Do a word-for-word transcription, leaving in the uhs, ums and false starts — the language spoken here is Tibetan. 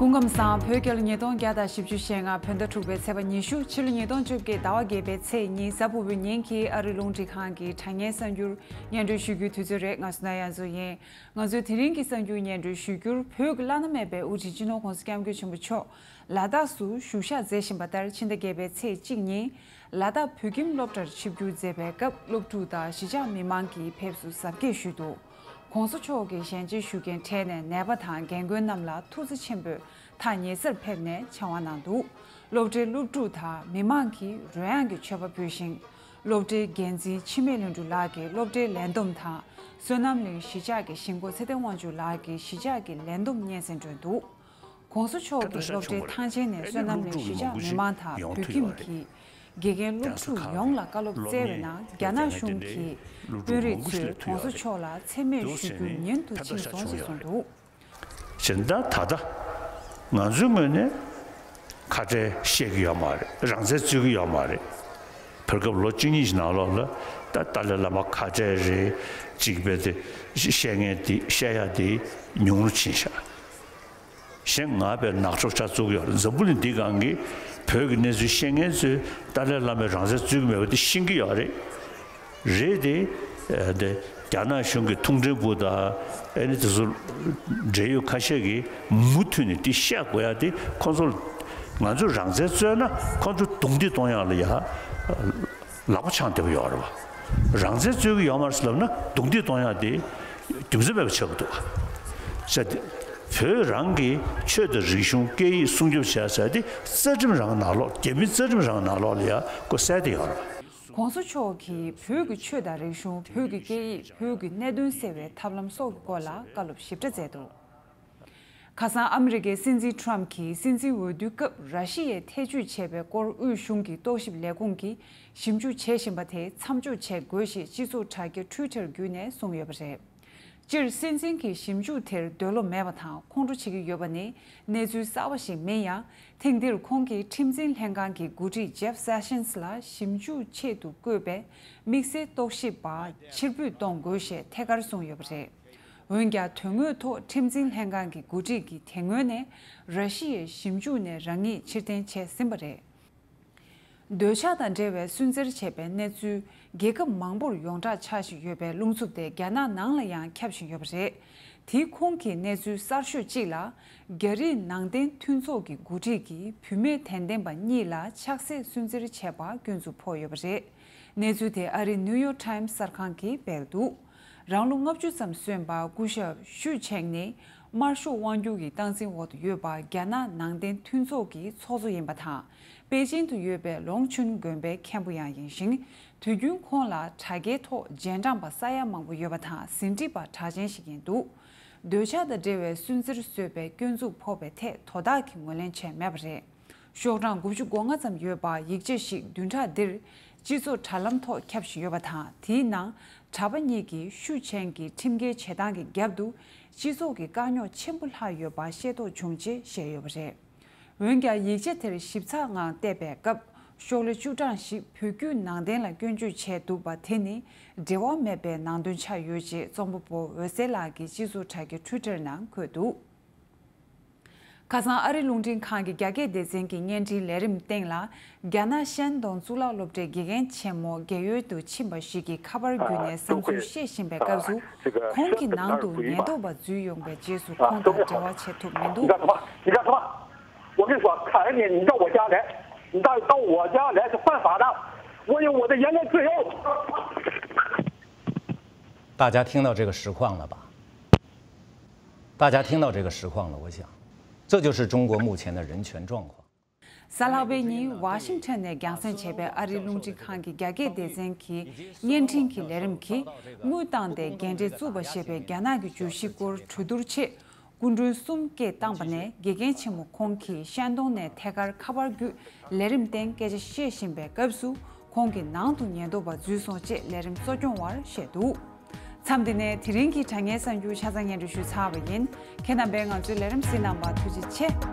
སྐུ་ཁམས་བཟང་། བོད་རྒྱལ་ཉིས་སྟོང་བརྒྱ་དང་བཞི་བཅུ་ཞེ་ལྔ་བོད་ཟླ་དྲུག་པའི་ཚེས་པ་ཉི་ཤུ། ཕྱི་ལོ་ཉིས་སྟོང་བཅོ་བརྒྱད་ཟླ་བ་བརྒྱད་པའི་ཚེས་གཉིས། གཟའ་ཕུར་བུའི་ཉིན་གྱི་ཨ་རིའི་རླུང་འཕྲིན་ཁང་གི་དྲ་བརྙན་གསར་འགྱུར་སྙན་སྒྲོན་ཞུ་རྒྱུའི་དུས་ཚོད་རེད། ང་སུ་ན་ཡ་མཚོ་ཡིན། ང་ཚོའི་དེ་རིང་གི་གསར་འགྱུར་སྙན་སྒྲོན་ཞུ་རྒྱུར། བོད་ཀྱི་བླ་ན་མེད་པའི་དབུ་ཁྲིད་སྤྱི་ནོར་༸གོང་ས་༸སྐྱབས་མགོན་ཆེན་པོ་མཆོག་ལ་དྭགས་སུ་བཞུགས་ཞག་མཛད་བཞིན་པ་ལྟར། ཕྱི་ཟླ་བརྒྱད་པའི་ཚེས་གཅིག་ཉིན་ལ་དྭགས་བོད་ཁྱིམ་སློབ་གྲྭར་ཆིབས་བསྒྱུར་མཛད་པའི་སྐབས། སློབ་ཕྲུག་དང་གཞིས་ཆགས་མི་མང་གིས་ཕེབས་བསུ་གཟབ་རྒྱས་ཞུས་འདུག། ༸གོང་ས་མཆོག་གི་ཞལ་མཇལ་ཞུ་མཁན་གྲས་ནས་ནད་པ་དང་རྒན་རྒོན་རྣམས་ལ་ཐུགས་རྗེ་ཆེན་པོས་ཐག་ཉེ་སར་ཕེབས་ནས་བྱ་བ་གནང་འདུག། སློབ་གྲྭའི་སློབ་ཕྲུག་དང་མི་མང་གིས་རོལ་དབྱངས་ཀྱི་མཆོད་པ་ཕུལ་ཞིང་། སློབ་གྲྭའི་འགན་འཛིན་འཆི་མེད་ལྷུན་གྲུབ་ལགས་ཀྱིས་སློབ་གྲྭའི་ལས་བསྡོམས་དང་། བསོད་ནམས་གླིང་གཞིས་ཆགས་ཀྱི་གཞིས་འགོ་ཚེ་བརྟན་དབང་ཕྱུག་ལགས་ཀྱིས་གཞིས་ཆགས་ཀྱི་ལས་བསྡོམས་སྙན་སེང་བསྐྲུན་འདུག། ༸གོང་ས་མཆོག་གིས་སློབ་གྲྭའི་ཐང་ཆེན་ནས་བསོད་ནམས་གླིང་གཞིས་ཆགས་མི་མང་དང་བོད་ཁྱིམ་གྱི་དགེ་རྒན་སློབ་ཕྲུག་ཡོངས་ལ་བཀའ་སློབ་སྩལ་བའི་ནང་། རྒྱ་ནག་གཞུང་གི་དཔོན་རིགས་ཚོས་༸གོང་ས་མཆོག་ལ་མཚན་སྨད་ཞུ་རྒྱུ་ཉུང་དུ་ཕྱིན་སོང་ཞེས་གསུངས་འདུག། བྱས་ཙང་ད་ལྟ་ང་ཚོའི་ངོས་ནས་ཁ་བྲལ་བཤད་ཀྱི་ཡོད་མ་རེད། རང་བཙན་རྩོད་ཀྱི་ཡོད་མ་རེད། བར་སྐབས་ལོ་གཅིག་གཉིས་ཀྱི་ནང་ལོགས་ལ་ད་ཏཱ་ལའི་བླ་མ་ཁ་བྲལ་རེད། གཅིག་པའི་དེ་བཤད་མཁན་དེ་བཤད་ཡ་དེ་ཉུང་རུ་ཕྱིན་ཤག། གཞན་ང་བས་ནག་ཕྱོགས་ཆ་བཙུགས་ཡོད་རེད། འཛམ་བུ་གླིང་འདི་སྒང་གི་བོད་ཀྱི་གནས་ཚུལ་ཤེས་མཁན་ཚོས་ཏཱ་ལའི་བླ་མས་རང་བཙན་རྩོད་ཀྱི་མེད་པ་དེ་ཤེས་ཀྱི་ཡོད་རེད། རེད་དེ། ཨ་དེ་རྒྱ་ནག་གཞུང་གི་ཐུང་ཀྲན་པུའུ་དང་ཨ་ནི་དེ་ཚོ་འབྲེལ་ཡོད་ཁ་ཤས་ཀྱིས་མུ་མཐུད་ནས་དེ་བཤད་དགོས་ཡ་དེ། ཁོང་ཚོ་ང་ཚོས་རང་བཙན་རྩོད་ན་ཁོང་ཚོ་རྡུང་རྡེག་གཏོང་ཡག་ལ་ཡ་ལག་པ་འཆང་བསྡད་པ་ཡོད་རེད་བ། རང་བཙན་རྩོད་ཀྱི་ཡོད་མ་རེད་ལབ་ན་རྡུང་རྡེག་གཏོང་ཡག་དེ་རྒྱུ་མཚན་མེད་པ་ཆགས་ཀྱི་འདུག་བ། བྱས་ཏེ་བོད་རང་གི་ཆོས་དང་རིག་གཞུང་སྐད་ཡིག་སྲུང་སྐྱོབ་བྱས་ཟེར་དེ་རྩ་ཁྲིམས་རང་ནང་ལོགས། རྒྱ་མིའི་རྩ་ཁྲིམས་རང་ནང་ལོགས་ལ་ཡ་ཁོ་གསལ་བསྡད་ཡོད་རེད་བ། ༸གོང་ས་མཆོག་གིས་བོད་ཀྱི་ཆོས་དང་རིག་གཞུང་། བོད་ཀྱི་སྐད་ཡིག་བོད་ཀྱི་གནད་དོན་སེལ་བའི་ཐབས་ལམ་སོགས་ཀྱི་སྐོར་ལ་བཀའ་སློབ་ཞིབ་ཕྲ་མཛད་འདུག། ཁ་སང་ཨ་མི་རི་ཀའི་སྲིད་འཛིན་ཊམ་གྱིས་སྲིད་འཛིན་འོས་བསྡུའི་སྐབས་ར་ཤི་ཡས་ཐེ་བྱུས་བྱས་པའི་སྐོར་དབུས་གཞུང་གི་རྟོག་ཞིབ་ལས་ཁུངས་ཀྱིས་ཞིབ་འཇུག་བྱེད་བཞིན་པ་དེ་མཚམས་འཇོག་བྱེད་དགོས་ཞེས་སྤྱི་ཚོགས་དྲ་རྒྱ་ཊུའི་ཊར་བརྒྱུད་ནས་གསུངས་ཡོད་པ་རེད། སྤྱིར་སྲིད་འཛིན་གྱིས་ཞིབ་འཇུག་དེར་འདོད་བློ་མེད་པ་དང་ཁོང་ཁྲོ་བྱེད་ཀྱི་ཡོད་པ་ནི་གནས་ཚུལ་གསར་པ་ཞིག་མིན་ཡང་། ཐེངས་འདིར་ཁོང་གིས་ཁྲིམས་འཛིན་ལྷན་ཁང་གི་འགོ་ཁྲིད་ཇེབ་སེ་ཤན་སི་ལ་ཞིབ་འཇུག་ཆེད་དུ་བསྐོས་པའི་དམིགས་བསལ་རྟོག་ཞིབ་པ་ཕྱིར་འབུད་གཏོང་དགོས་ཞེས་ཐད་ཀར་གསུངས་ཡོད་པ་རེད། འོན་ཀྱང་དོན་དངོས་ཐོག་ཁྲིམས་འཛིན་ལྷན་ཁང་གི་འགོ་ཁྲིད་ཀྱིས་དེ་སྔོན་ནས་ར་ཤི་ཡའི་ཞིབ་འཇུག་ནས་རང་ཉིད་ཕྱིར་འཐེན་བྱས་ཟིན་པ་རེད། འདོད་ཆགས་དང་འབྲེལ་བའི་སུན་གཙེར་བྱས་པའི་གནས་ཚུལ་རྒྱལ་ཁབ་མང་པོར་ཡོངས་གྲགས་ཆགས་བཞིན་ཡོད་པའི་རླུང་འཚུབ་དེ་རྒྱ་ནག་ནང་ལ་ཡང་ཁྱབ་བཞིན་ཡོད་པ་རེད། དེའི་ཁོངས་ཀྱི་གནས་ཚུལ་གསར་ཤོས་གཅིག་ལ། རྒྱ་རིགས་ནང་བསྟན་མཐུན་ཚོགས་ཀྱི་འགོ་ཁྲིད་ཀྱིས་བུད་མེད་དད་ལྡན་པ་གཉིས་ལ་ཆགས་སྲེད་སུན་གཙེར་བྱས་པ་སྐྱོན་འཛུགས་ཕོག་ཡོད་པ་རེད། གནས་ཚུལ་དེ་ཨ་རིའི་ནིའུ་ཡོག་ཊའིམ་གསར་ཁང་གིས་སྤེལ་འདུག། རང་ལོ་ལྔ་བཅུ་ཙམ་སོན་པ་སྐུ་ཞབས་ཞུ་ཆེང་ནི་དམར་ཤོག་དབང་སྒྱུར་གྱི་སྟངས་འཛིན་འོག་ཏུ་ཡོད་པ་རྒྱ་ནག་ནང་བསྟན་མཐུན་ཚོགས་ཀྱི་ཚོགས་གཙོ་ཡིན་པ་དང་། པེ་ཅིན་དུ་ཡོད་པའི་ལོང་ཆུན་དགོན་པའི་མཁན་པོ་ཡང་ཡིན་ཞིང་། དུས་རྒྱུན་ཁོང་ལ་དྲ་རྒྱའི་ཐོག་རྗེས་འབྲང་པ་ས་ཡ་མང་པོ་ཡོད་པ་དང་ཟིན་བྲིས་པ་གྲགས་ཅན་ཞིག་ཡིན་འདུག། འདོད་ཆགས་དང་འབྲེལ་བའི་སུན་གཙེར་བཟོས་པའི་སྐྱོན་འཛུགས་ཕོག་པའི་ཐད་དོ་བདག་གིས་ངོས་ལེན་བྱས་མེད་པ་རེད། ཤོག་གྲངས་དགུ་བཅུ་གོ་ལྔ་ཙམ་ཡོད་པ་ཡིག་ཆ་ཞིག་བདུན་ཕྲག་འདིར་སྤྱི་ཚོགས་དྲ་ལམ་ཐོག་ཁྱབ་བཞིན་ཡོད་པ་དང་། དེའི་ནང་གྲྭ་པ་གཉིས་ཀྱིས་ཞུ་ཆེན་གྱི་ཁྲིམས་འགལ་བྱེད་སྟངས་ཀྱི་རྒྱབ་ཏུ་སྤྱི་ཚོགས་ཀྱི་དཀའ་རྙོག་ཆེན་པོ་ལྷག་ཡོད་པ་ཤེས་རྟོགས་བྱུང་ཅེས་བཤད་ཡོད་པ་རེད། འོན་ཀྱང་ཡིག་ཆ་དེར་ཞིབ་ཚགས་ངང་བལྟས་པའི་སྐབས། ཤོག་ལྷེ་བཅུ་གྲངས་ཤིག་བོད་བརྒྱུད་ནང་བསྟན་ལ་སྐྱོན་བརྗོད་བྱས་འདུག་པ་དེ་ནི་འབྲེལ་བ་མེད་པའི་ནང་དོན་ཆགས་ཡོད་ཅེས་རྩོམ་པ་པོ་འོད་ཟེར་ལགས་ཀྱིས་སྤྱི་ཚོགས་དྲ་རྒྱའི་ཊུའི་ཊར་ནང་འཁོད་འདུག། ཁ་སང་ཨ་རིའི་རླུང་འཕྲིན་ཁང་གི་རྒྱ་སྐད་སྡེ་ཚན་གྱི་བརྙན་འཕྲིན་ལས་རིམ་སྟེང་ལ། རྒྱ་ནག་ཤན་ཏུང་གཙུག་ལག་སློབ་གྲྭའི་དགེ་རྒན་ཆེན་མོ་རྒས་ཡོལ་དུ་ཕྱིན་པ་ཞིག་གིས་ཁ་པར་བརྒྱུད་ནས་བསམ་ཚུལ་བཤད་བཞིན་པའི་སྐབས་སུ། ཁོང་གི་ནང་དུ་ཉེན་རྟོག་པ་འཛུལ་ཡོང་པའི་རྗེས་སུ་ཁོང་དང་འབྲེལ་བ་བྱེད་ཐུབ་མི་འདུག།我跟你说，看人家你到我家来，你到到我家来是犯法的，我有我的言论自由。大家听到这个实况了吧？大家听到这个实况了，我想，这就是中国目前的人权状况。 གཟའ་ལྷག་པའི་ཉིན་ཝ་ཤིང་ཊོན་ནས་རྒྱང་སྲིང་བྱས་པའི་ཨ་རིའི་རླུང་འཕྲིན་ཁང་གི་རྒྱ་སྐད་སྡེ་ཚན་གྱི་བརྙན་འཕྲིན་གྱི་ལས་རིམ་གྱིས། དངུལ་བཏང་སྟེ་རྒན་གྲས་བཙུགས་པ་ཞེས་པའི་རྒྱ་ནག་གི་བརྗོད་གཞིའི་སྐོར་གྲོས་བསྡུར་ཆེད། སྐུ་མགྲོན་གསུམ་སྐད་བཏང་པ་ནས་དགེ་རྒན་ཆེན་མོ་ཁོང་གིས་ཤན་ཏུང་ནས་ཐད་ཀར་ཁ་པར་བརྒྱུད་ལས་རིམ་སྟེང་སྐད་ཆ་བཤད་བཞིན་པའི་སྐབས་སུ། ཁོང་གི་ནང་དུ་ཉེན་རྟོག་པ་འཛུལ་སོང་ཅེས་ལས་རིམ་གཙོ་སྐྱོང་བར་བཤད་འདུག། མཚམས་འདི་ནས་དེ་རིང་གི་དྲ་བརྙན་གསར་འགྱུར་ཆ་ཚང་སྙན་སྒྲོན་ཞུས་ཚར་བ་ཡིན། ཁྱེད་རྣམ་པས་ང་ཚོའི་ལས་རིམ་གཟིགས་གནང་བར་ཐུགས་རྗེ་ཆེ།